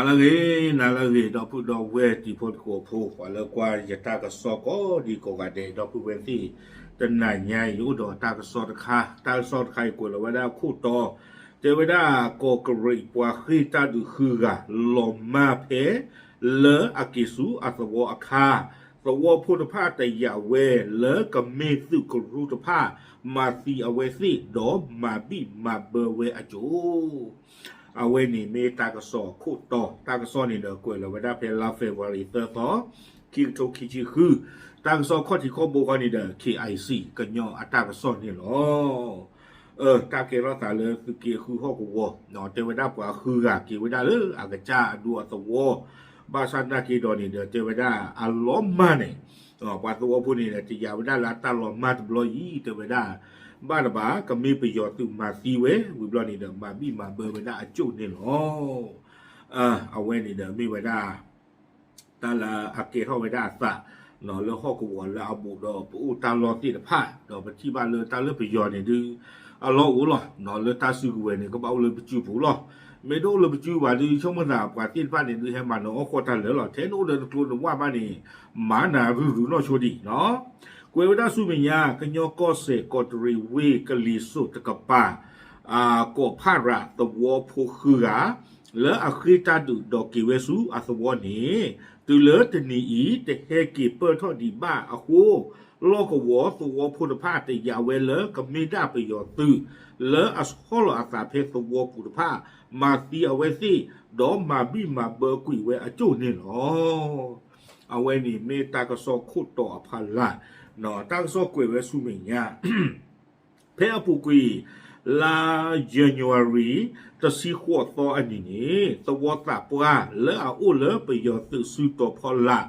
နၤလၢအဂ့ၤ, နၤလၢအဂ့ၤ ဒီပုၢ်ဒီဝဲၢ်တံၤဖိသကိးဖိ ပှၤလၢကွၢ်ယတၢ်ကစီၣ်ကိးဒံကိးဂၤဒဲး ဒီပုၢ်ဝဲၢ်သ့ၣ်, တနၤညါအံၤ ယအိၣ်ဒီးတၢ်ကစီၣ်တခါ, တၢ်ကစီၣ်တခါအံၤကွဲးလီၤဝဲဒၣ်ခိၣ်တီ, တဲဝဲဒၣ် ကီးကရံးပှၤဃ့ၢ်တၢ်ဒုးဃုဂၤ လီၤမၢ်ဖဲ လၢအက့ၤဆူအသဝီအခါ, သဝီဖိတဖၣ်တယာ်ဝဲလၢကမ့ၢ်သုးကရူၢ်တဖၣ် မၤသံအဝဲသ့ၣ် ဒီးမၤဘံၣ်မၤဘၢဝဲအစိၤ အဝဲန့ၣ်မ့ၢ်တၢ်ကစီၣ်ခိၣ်တီ, တၢ်ကစီၣ်န့ၣ်ဒီးကွဲးလီၤဝဲဒၣ်ဖဲလါ February သၢသီ, ခံကထိခံဆံဃု, တၢ်ကစီၣ်ခီၣ်ထံးခီၣ်ဘိခီန့ၣ်ဒီး KIC ကညီအတၢ်ကစီၣ်န့ၣ်လီၤ. တၢ်ကဲထီၣ်သးလၢသုးက့ဃုဟီၣ်ကဝီၤ, တဲဝဲဒၣ်ပှၤဃုဂၤက့ၤဝဲဒၣ်လၢအကစၢ်အဒူအသဝီ, ဘၣ်ဆၣ်နာ်က့ဒီးန့ၣ်ဒီး တဲဝဲဒၣ်အလီၤမၢ်န့ၣ် ပှၤသဝီဖိန့ၣ်ဒီး တယာ်ဝဲဒၣ်လၢအတၢ်လီၤမၢ်တဘျီအံၤ တဲဝဲဒၣ် ဘၣ်တဘၣ် ကမ့ၢ်ပယီၤသုးမၤသံဝဲ ဝံၤဘျီန့ၣ်ဒီး မၤဘံၣ်မၤဘၢဝဲဒၣ်အစိၣ်န့ၣ်လီၤ. အဝဲန့ၣ်ဒီးမ့ၢ်ဝဲဒၣ် တၢ်လၢအကဲထီၣ်ဝဲဒၣ်အသး လၢဟီၣ်ကဝီၤလၢအဘူးဒီးပအိၣ်တၢ်လီၢ်သ့ၣ်တဖၣ် ဒီးပထံၣ်ဘၣ်လၢတၢ်လၢပယီၤန့ၣ်ဒုး အလီၢ်အိၣ်လီၤ, လၢတၢ်စုကဝဲၤန့ၣ် ကဘၣ်အိၣ်လၢပစုပူၤလီၤ. မ့ၢ်တအိၣ်လၢပစုဘၣ်ဒုး ဆိကမိၣ်သးပှၤသ့ၣ်တဖၣ်န့ၣ်ဒုး ဟဲမၤနၢၤအီၣ်ဃီၣ်တၢ်လၢာ်လီၤ. ထဲနအိၣ်ဒီးနကျိနဝၢ်ဘၣ်န့ၣ် မၤနၤရုၢ်ရုၢ်နီၢ်ဆိဒံးနီၤ. ကွဲးဝဲဒၣ်ဆူမဲာ်ညါ ကညီကီၢ်စဲၣ် ကီးတရံးဝ့ၢ် ကလံၤစိးတကပၤ ကိးဖးရၤသဝီဖိဃုဂၤ လၢအဃ့ၢ်တၢ်ဒုးဒီးက့ၤဝဲဆူအသဝီန့ၣ် တုၤလၢတနံၤအံၤ တဟဲက့ၤပၢၢ်ထီၣ်ဒံးဘၣ်အဃိ လီၢ်ကဝီၤသဝီဖိတဖၣ်တယာ်ဝဲလၢကမ့ၢ်ဒၣ်ပယီၤသုး လၢအဆီလီၤအသးဖဲသဝီပူၤတဖၣ် မၤသံအဝဲသ့ၣ် ဒီးမၤဘံၣ်မၤဘၢကွံာ်ဝဲအစိၣ်န့ၣ်လီၤ. အဝဲန့ၣ်မ့ၢ်တၢ်ကစီၣ်ခိၣ်တီအဖီလာ်, တၢ်ကစီၣ်ကွဲးဝဲဆူမဲာ်ညါ ဖဲအပူၤကွံာ် လါ January တဆံဃိးသီအနံၤန့ၣ် သဝီသးပှၢ်လၢအအိၣ်လၢပယီၤသုးစုတီၤဖီလာ်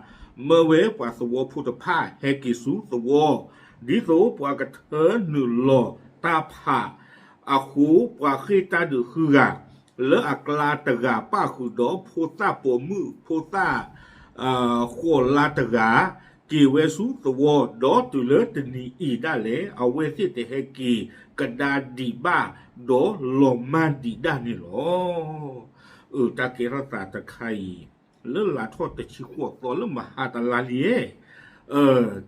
မၢဝဲပှၤသဝီဖိတဖၣ်ဟဲက့ၤဆူသဝီ, ဒ်သိးပှၤကထၢနုာ်လီၤတၢ်ဖးအဃိ ပှၤဃ့ၢ်တၢ်ဒုးဃုဂၤ လၢအကျါတဂၤပၣ်ဃုာ်ဒီးဖိသၣ်ပိာ်မုၣ်ဖိသၣ် ဃိးလါတဂၤ က့ၤဝဲဆူသဝီ ဒီးတုၤလၢတနံၤအံၤဒၣ်လဲာ် အဝဲသ့ၣ်တဟဲက့ၤကဒါဒံးဘၣ် ဒီးလီၤမၢ်ဒံးဒၣ်န့ၣ်လီၤ. အတၢ်ကဲထီၣ်သးတခါအံၤ လၢလါထီၣ်တဆံဃိးသီလၢမဟါတလါလံ,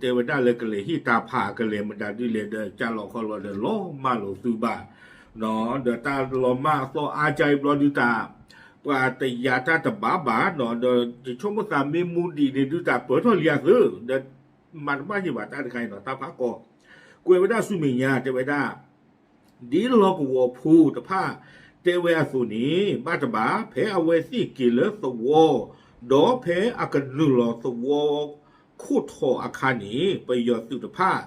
တဲဝဲဒၣ်လၢကလဲၤဟ့ၣ်တၢ်ဖး ကလဲၤမတၤဒုလဲၣ်ဒီး ကၢ်လီၤခီလီၤဒီး လီၤမၢ်လိာ်သုဘၣ် ဒီးတၢ်လီၤမၢ်အသီအါကါအံၤဘျီဒုတၢ် ပှၤတယာ်တၢ်တဘၣ်ဘၣ်နီၤ ဒီးယဆိကမိၣ်သးမ့ၢ်မူဒံးန့ၣ်ဒုတၢ်ပၢၢ်ထီၣ်လံအသု ဒီးမၤတဘၣ်ဟ့ၣ်ဘၣ်တၢ်တခါအံၤနီၤ တၢ်ဖးကီ ကွဲးဝဲဒၣ်ဆူမဲာ်ညါ တဲဝဲဒၣ် ဒ်လီၢ်ကဝီၤဖိတဖၣ်တဲဝဲအသိးန့ၣ် ဘၣ်တဘၣ် ဖဲအဝဲသ့ၣ်က့ၤလၢသဝီ ဒီးဖဲအကနုာ်လီၤသဝီခိၣ်ထိးအခါန့ၣ် ပယီၤသုးတဖၣ်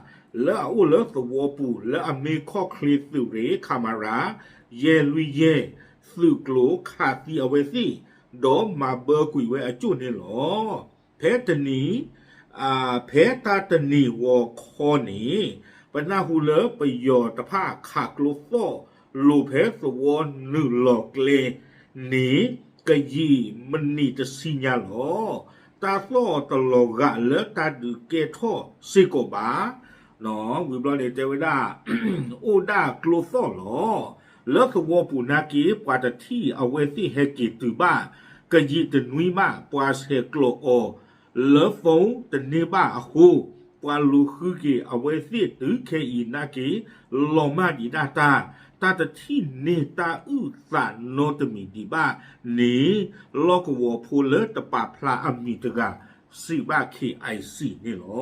လၢအအိၣ်လၢသဝီပူၤလၢအမ့ၢ်ခီၣ်ချ့သုးရ့ၣ် ခမရ ယဲၢ်လွံၢ်ယဲၢ် သုးကျိၤခးသံအဝဲသ့ၣ် ဒီးမၤဘၢကွံာ်ဝဲအစိၣ်န့ၣ်လီၤ. ဖဲတနံၤ ဖဲတၢ်တနံၤဂီၤခီန့ၣ် ပနၢ်ဟူလၢပယီၤတဖၣ်ခးကျိသီၣ်လိာ်ဖဲသဝီနုာ်လီၤကျဲန့ၣ် ကယံာ်မံးနံးတဆံညါလီၤ. တၢ်သီၣ်တလီၤဂာ်လၢတၢ်ဒုးကဲထီၣ်စ့ၢ်ကီးဘၣ် ဝံၤဘျီန့ၣ်တဲဝဲဒၣ် အိၣ်ဒၣ်ကျိသီၣ်လီၤ. လၢသဝီပူၤနာ်က့ ပှၤတထံၣ်အဝဲသ့ၣ်ဟဲက့ၤတုၤဘၣ် ကယံာ်တနွံဘၣ် ပှၤဆဲးကျိးအီၤ လၢသိတန့ၢ်ဘၣ်အဃိ ပှၤလူၤဃုက့ၤအဝဲသ့ၣ်တုၤခဲအံၤနာ်က့ လီၤမၢ်ဒံးဒၣ်တၢ် တၢ်တထံၣ်န့ၢ်တၢ်အုၣ်သးနီတမံၤဒံးဘၣ်န့ၣ် လီၢ်ကဝီၤဖိလၢတပာ်ဖျါအမံၤတဂၤ စံးဘၣ် KIC န့ၣ်လီ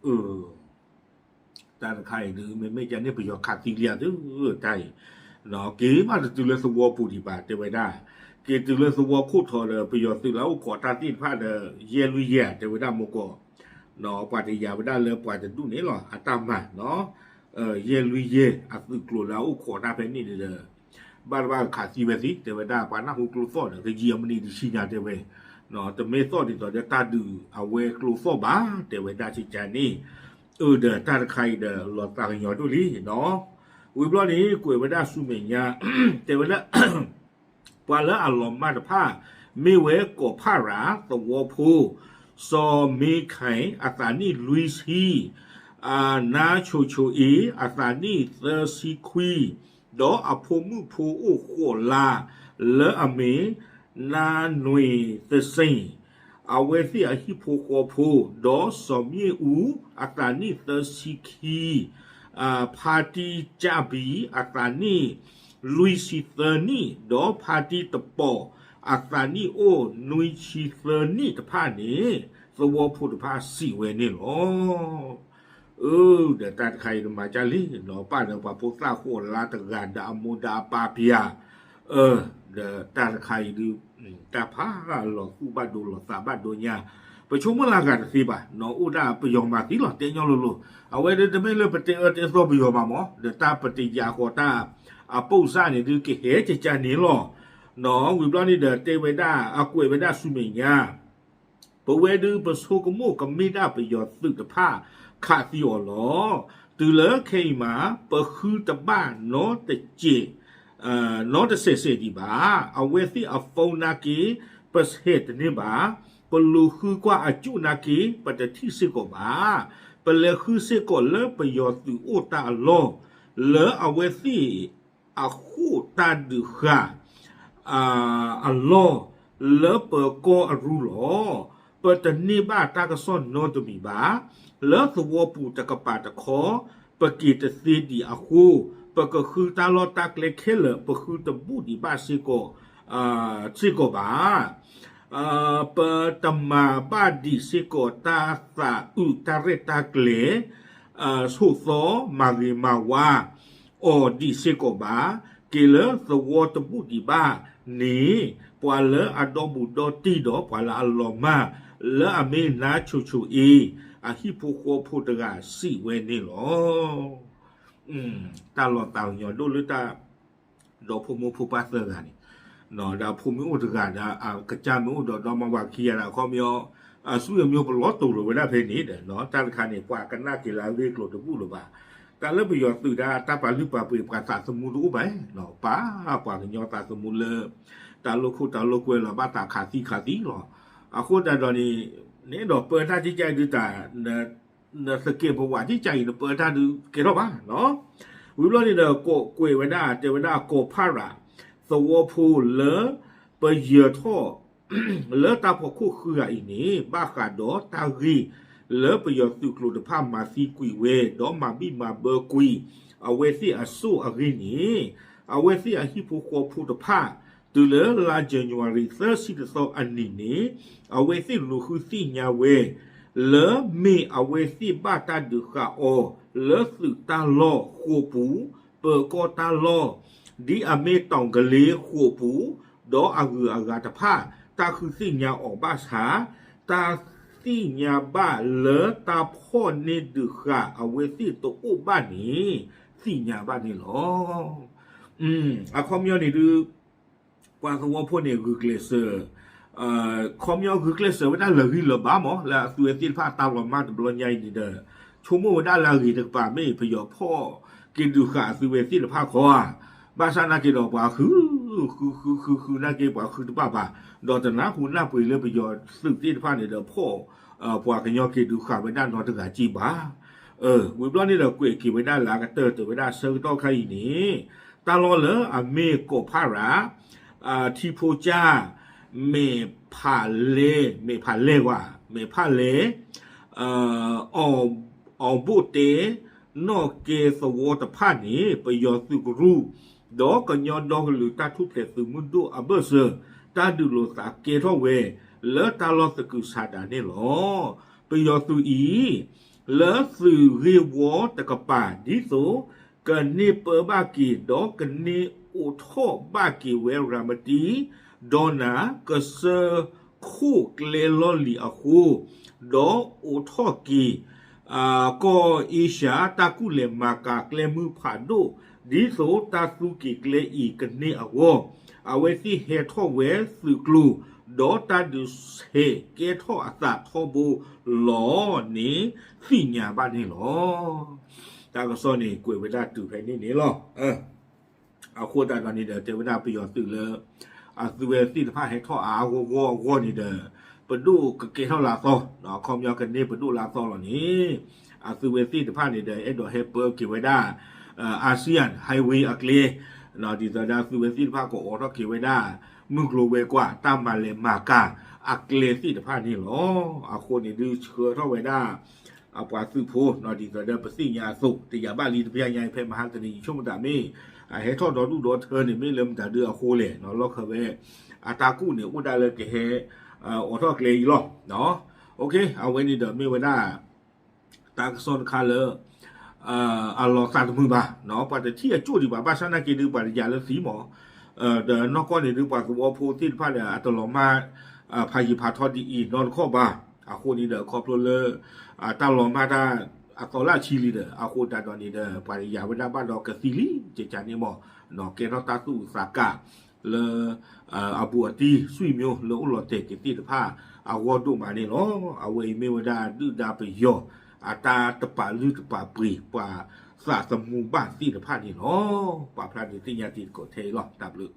ၤ. တၢ်တခါအံၤဒုး မ့မ့ၢ်ကန့ၣ်ပယီၤခးသံလံအသု တၢ်အံၤ က့ၤမးတတုၤလၢသဝီပူၤဒံးဘၣ် တဲဝဲဒၣ် က့ၤတုၤလၢသဝီခိၣ်ထိးဒီး ပယီၤသုးလၢအအိၣ်ခိးတၢ်သ့ၣ်တဖၣ်ဒီး ယဲၢ်လွံၢ်ယဲၢ် တဲဝဲဒၣ်မ့ၢ်ကီး ပှၤတယာ်ဝဲဒၣ်လၢပှၤတဒူၣ်န့ၣ်လီၤ အတၢ်မၤ ယဲၢ်လွံၢ်ယဲၢ် အသုးကျိၤလၢအအိၣ်ခိးတၢ်ဖဲန့ၣ်န့ၣ်ဒီး ဘၣ်တဘၣ်ခးသံဝဲသ့ တဲဝဲဒၣ် ပှၤနၢ်ဟူကျိသီၣ်ဒီး ကယံာ်အမံးနံးတဆံညါတဲဝဲ တမ့ၢ်သီၣ်ဒ်သိးဒီးတၢ်ဒုးအဝဲကျိသီၣ်ဘၣ် တဲဝဲဒၣ်ကကန့ၣ် အၢ ဒီးတၢ်တခါအံၤဒီး လီၤသးကညီၤဒိၣ်လံနီၤ. ဝံၤဘျီန့ၣ် ကွဲးဝဲဒၣ်ဆူမဲာ်ညါ တဲဝဲလၢ ပှၤလၢအလီၤမၢ်တဖၣ် မ့ၢ်ဝဲကိးဖးရၤသဝီဖိ စီၤမ့ခၢၣ် အသးနံၣ်လွံၢ်ဆံ, နါဆိဆိအ့ အသးနံၣ်သၢဆံခွံ, ဒီးအဖိမုၣ်ဖိအိၣ်ဃိးလါ လၢအမ့ၢ် နါနွံသစ့ၣ် အဝဲသ့ၣ်အဟံၣ်ဖိဃီဖိ, ဒီးစီၤမၠ့ၣ်အူ အသးနံၣ်သၢဆံခံ, ဖါတံၢ်ကၠၣ်ဘံၣ် အသးနံၣ်လွံၢ်ဆံသၢနံၣ်, ဒီးဖါတံၢ်တပီၣ် အသးနံၣ်အိၣ်နွံဆံသၢနံၣ်တဖၣ်န့ၣ် သဝီဖိတဖၣ်စံးဝဲန့ၣ်လီၤ. အၢ ဒီးတၢ်တခါအံၤဒုးမၤကၢ်လံ, ပၢ်ဒီးပှၤဖိသၣ်ဃိးလါတဂၤဒီးအမိၢ်ဒီးအပၢ်ပယၤ, အၢ ဒီးတၢ်တခါအံၤဒုး တၢ်ဖးလီၤသူၣ်ဘၣ်ဒိလီၤသးဘၣ်ဒိညါ, ပဆိကမိၣ်လၢအဂၤတသ့ဘၣ်, အိၣ်ဒၣ်ပယီၤမၤသံလီၤ တဲညီလိၤလိၤ, အဝဲဒုးတမ့ၢ်လၢပတဲအၢတဲသီပယီၤမးမး, ဒီးတၢ်ပတယာ်ဃီၤတၢ် အပိၢ်စၢ်န့ၣ်ဒုးကဟဲကကန့ၣ်လီၤ. ဝံၤဘျီန့ၣ်ဒီးတဲဝဲဒၣ် အကွဲးဝဲဒၣ်ဆူမဲာ်ညါ ပဝဲဒုးပဆိကမိၣ်ကမ့ၢ်ဒၣ်ပယီၤသုးတဖၣ်ခးသံအီၤလီၤ. တုၤလၢခဲအံၤမး ပဃုတဘၣ်နီတစဲး နီတစဲးစဲးဒံးဘၣ်. အဝဲသ့ၣ်အphoneနာ်က့ ပဆဲးတန့ၢ်ဘၣ်. ပလူၤဃုကွၢ်အကၠိၣ်နာ်က့ ပတထံၣ်စ့ၢ်ကီးဘၣ်. ပလဲၤဃုစ့ၢ်ကီးလၢပယီၤသုးအိၣ်တၢ်အလီၢ် လၢအဝဲသ့ၣ် အဃိၣ်တၢ်ဒုးဃာ် အလီၢ်လၢပကီၢ်အရူၢ်လီၤ. ပတန့ၢ်ဘၣ်တၢ်ကစီၣ်နီတမံၤဘၣ်. လၢသဝီပူၤတကပၤတခီ ပက့ၤတသ့ဒံးအဃိ ပကဃုတၢ်လီၢ်တၢ်ကျဲခဲလၢာ် ပဃုတဘူၣ်ဒံးဘၣ်စ့ၢ်ကီး စ့ၢ်ကီးဘၣ်. ပတမၤဘၣ်ဒံးစ့ၢ်ကီးတၢ်သးအုးတၢ်ရဲၣ်တၢ်ကျဲၤ ဆိးသီမၤဂ့ၤမၤဝါ အီၤဒံးစ့ၢ်ကီးဘၣ်. က့ၤလၢသဝီတဘူၣ်ဒံးဘၣ်န့ၣ် ပှၤလၢအဒီဘူးဒီတံၢ်ဒီးပှၤလၢအလီၤမၢ် လၢအမ့ၢ်နါဆိဆိအ့ အဟံၣ်ဖိဃီဖိတဂၤစံးဝဲန့ၣ်လီၤ. တၢ်လီၤသးကညီၤဒိၣ်လၢတၢ် ဒီးဖိမုၣ်ဖိပၢ်သၢဂၤန့ၣ် ဒီးဖိမ့ၢ်အိၣ်တဂၤဒီး အကစၢ်မ့ၢ်အိၣ်ဒီးဒီမါဝၤခံဂၤဒီး အခီပညီ အစုအမျိုးပလီၢ်တိာ်လီၤဝဲဒၣ်ဖဲန့ၣ်ဒီး တၢ်တခါန့ၣ် ပှၤကနၣ်က့ၤလၢအဂ့ၢ်ကျိၤတဘူၣ်လၢၤဘၣ်. တၢ်လၢပယီၤသုးဒၣ်တၢ်ပာ်လုၢ်ပာ်ပှ့ၤပှၤသးသမူတအိၣ်ဘၣ်, ပာ်ပှၤကညီသးသမူလၢ တၢ်လိာ်ခိၣ်တၢ်လိာ်ကွဲလီၤဘၣ်သးခးသံခးသံလီၤ. အဃိသတးဒီးန့ၣ် နအဲၣ်ဒိးပၢတၢ်ကကဲဒုးတၢ် နသကဲးပဝးကကဲအံၤ နပၢတၢ်ဒုးကဲထီၣ်ဘၣ်. ဝံၤဘျီန့ၣ်ဒီး ကကွဲးဝဲဒၣ် တဲဝဲဒၣ် ကီၢ်ဖၣ်ရး သဝီဖိလၢ ပယၢၤထီၣ် လၢတၢ်ဖီခိၣ်ဃုဂၤအံၤန့ၣ် ဘၣ်ဃးဒီးတၢ်ဂ့ၢ်လၢပယီၤသုးကျိၤတဖၣ်မၤသံကွံာ်ဝဲ ဒီးမၤဘံၣ်မၤဘၢကွံာ် အဝဲသ့ၣ်အစိၣ်အဂ့ၢ်န့ၣ် အဝဲသ့ၣ်အဟံၣ်ဖိဃီဖိတဖၣ် တုၤလၢလါယနူၤအါရံၤသၢဆံတသီအနံၤန့ၣ် အဝဲသ့ၣ်လူၤဃုသ့ၣ်ညါဝဲ လၢမ့ၢ်အဝဲသ့ၣ်ဘၣ်တၢ်ဒုးဃာ်အီၤ လၢသုးတၢ်လီၢ်ဃိာ်ပူၤ ပၢၤကီၢ်တၢ်လီၢ် ဒ်အမ့ၢ်တီၤကလ့ဃိာ်ပူၤ ဒီးအဂုၤအဂၤတဖၣ် တၢ်ဃုသ့ၣ်ညါအီၤဘၣ်ဆၣ် တၢ်သ့ၣ်ညါဘၣ်လၢတၢ်ဖီၣ်န့ၢ်ဒုးဃာ်အဝဲသ့ၣ်တအိၣ်ဘၣ်န့ၣ် သ့ၣ်ညါဘၣ်န့ၣ်လီၤ. အခီပညီန့ၣ်ဒုး ပှၤသဝီဖိန့ၣ်ဂုာ်ကျဲးစၢး ခီပညီဂုာ်ကျဲးစၢးဝဲဒၣ်လၢာ်ဂံၢ်လၢာ်ဘါမး လၢအသုဝဲသ့ၣ်တဖၣ်တၢ်လီၤမၢ်တဘျီညါအံၤန့ၣ်ဒီး ဆိကမိၣ်ဝဲဒၣ်လၢအဂ့ၤတကပၤမ့ၢ် ပယီၤဖီၣ်က့ၤဒုးဃာ်အသုဝဲသ့ၣ်တဖၣ်ခီဧါ. ဘၣ်ဆၣ်နာ်က့ဒီးပှၤဃု ဃု ဃု ဃု နာ်က့ ပှၤဃုတဘၣ်ဘၣ်, ဒီးတနၢ်ဟူနၢ်ပှ့ၤလၢပယီၤသုးသ့ၣ်တဖၣ်န့ၣ်ဒီးဖီၣ် ပှၤကညီက့ၤဒုးဃာ်ဝဲဒၣ်နီတဂၤက့ဘၣ်. ဝံၤဘျီန့ၣ်ဒီးကွဲးက့ၤဝဲဒၣ်လၢအကတၢၢ် တဲဝဲဒၣ်ဆၢကတီၢ်ခါအံၤန့ၣ် တၢ်လီၢ်လၢအမ့ၢ်ကီၢ်ဖၣ်ရး ထံဖိကၠၢ် မဲာ်ဖးလဲ မဲာ်ဖးလဲဝဲ မဲာ်ဖးလဲ အီၤဘိၣ်တဲ နီၣ်ကဲသဝီတဖၣ်န့ၣ် ပယီၤသုးကရူၢ် ဒီးကညီဒီကလုာ်တၢ်ထူၣ်ဖျဲးသုးမုၢ်ဒိၣ်အဘၢၣ်စၢၤ တၢ်ဒုးလိာ်သးကဲထီၣ်ဝဲ လၢတၢ်လီၢ်သကုၤဆးဒးန့ၣ်လီၤ. ပယီၤသုးအံၤ လၢသုးဂ့ၢ်ဝီတကပၤ ဒ်သိး ကန့ၢ်ပၢဘၣ်က့ၤ ဒီးကန့ၢ်အိးထီၣ်ဘၣ်က့ၤဝဲရၤမတံ ဒီးနၤ ကစၢၢ်ခိၣ်ကျဲလီၢ်လံၤအဃိ ဒီးအိးထီၣ်က့ၤ ကီၢ်အ့ရှၢၣ် တၢ်ကူၣ်လဲၤမၤကၤကျဲမုၢ်ဖးဒိၣ် ဒ်သိးတၢ်သူက့ၤကျဲအံၤကန့ၢ်အဂီၢ် အဝဲသ့ၣ်ဟဲထီၣ်ဝဲသုးကျိၤ ဒီးတၢ်ဒုးဆဲးကဲထီၣ်အသးထီဘိလီၤန့ၣ် သ့ၣ်ညါဘၣ်န့ၣ်လီၤ. တၢ်ကစီၣ်န့ၣ် ကွဲးဝဲဒၣ်တုၤဖဲန့ၣ်န့ၣ်လီၤ. အဃိသတးဒီးန့ၣ်ဒီး တဲဝဲဒၣ်ပယီၤသုးလၢ အသုဝဲသ့ၣ်တဖၣ်ဟဲထီၣ်အါအါဂီၢ်ဂီၢ်အဂီၢ်န့ၣ်ဒီး ပဒိၣ်ကကဲထီၣ်လၢအသီ, အခီပညီကန့ၢ်ပဒိၣ်လၢအသီလီၤန့ၣ် အသုဝဲသ့ၣ်တဖၣ်န့ၣ်ဒီး အဲၣ်ဒိးဟဲပၢက့ၤဝဲဒၣ် ASEAN highway အကျဲ ဒ်သိးဒီးသုးဝဲသ့ၣ်တဖၣ်ကအိးထီၣ်က့ၤဝဲဒၣ် မုၢ်ကျိၤဝဲၤကွာ် တၢ်မၤလဲၤမၤကၤအကျဲသ့ၣ်တဖၣ်န့ၣ်လီၤ. အဃိန့ၣ်ဒုးဆှၢထီၣ်ဝဲဒၣ် အပှၤသုးဖိ ဒ်သိးဒီးပသ့ၣ်ညါအသိး တယာ်ဘၣ်လံတပျၢ်ညါအံၤ ဖဲမဟါတနံၤ ယဆိကမိၣ်တၢ်မ့ၢ် အဟဲထီၣ်ဒီဒူၣ်ဒီထၢန့ၣ် မ့ၢ်လၢမတၤဒုအဃိလဲၣ် လီၢ်ခၢၣ်ဝဲ အတၢ်ကူၣ်န့ၣ် အိၣ်ဒၣ်လၢကဟဲ အိးထီၣ်ကျဲအံၤလီၤ. အဝဲန့ၣ်ဒီးမ့ၢ်ဝဲဒၣ် တၢ်ကစီၣ်တခါလၢ အလီၤသးတမုာ်ဘၣ်, ပှၤတထံၣ်အကၠိၣ်ဒံးဘၣ်, ဘၣ်ဆၣ်နာ်က့ဒုး ပှၤတယာ်လၢသံမး, ဒီးနီၢ်ကီၢ်န့ၣ်ဒုး ပှၤသဝီဖိသ့ၣ်တဖၣ်ဒီး အတလီၤမၢ် ဖးယံၤဖးထီဒ်အံၤနီတခီၣ်ဘၣ်. အဃိန့ၣ်ဒီး ခီဖျိလၢ တၢ်လီၤမၢ်တၢ် အသီလၢအဆံလံဒီး အဃိသတးဒီးန့ၣ်ဒီး ပှၤတယာ်ဝဲဒၣ်ဘၣ်ဒီးကသံလံ ကကန့ၣ်မး, ကဲထီၣ်တၢ်သူၣ်အုးသးကါ လၢ အဘူးအတံၢ် ဆွေမျိုး လၢအိၣ်လီၤတဲာ်က့ၤသ့ၣ်တဖၣ် အဂီၢ်ဒိၣ်မးန့ၣ်လီၤ. အဝဲအံၤမ့ၢ်ဝဲဒၣ်ဒုၣ်ဒါပယီၤ အတၢ်တပာ်လုၢ်တပာ်ပှ့ၤ ပှၤသးသမူဘၣ်သ့ၣ်တဖၣ်န့ၣ်လီၤ. ပာ်ဖျါဒုးသ့ၣ်ညါတံၤသကိးထဲအံၤလီၤ. တၢ်ဘျုး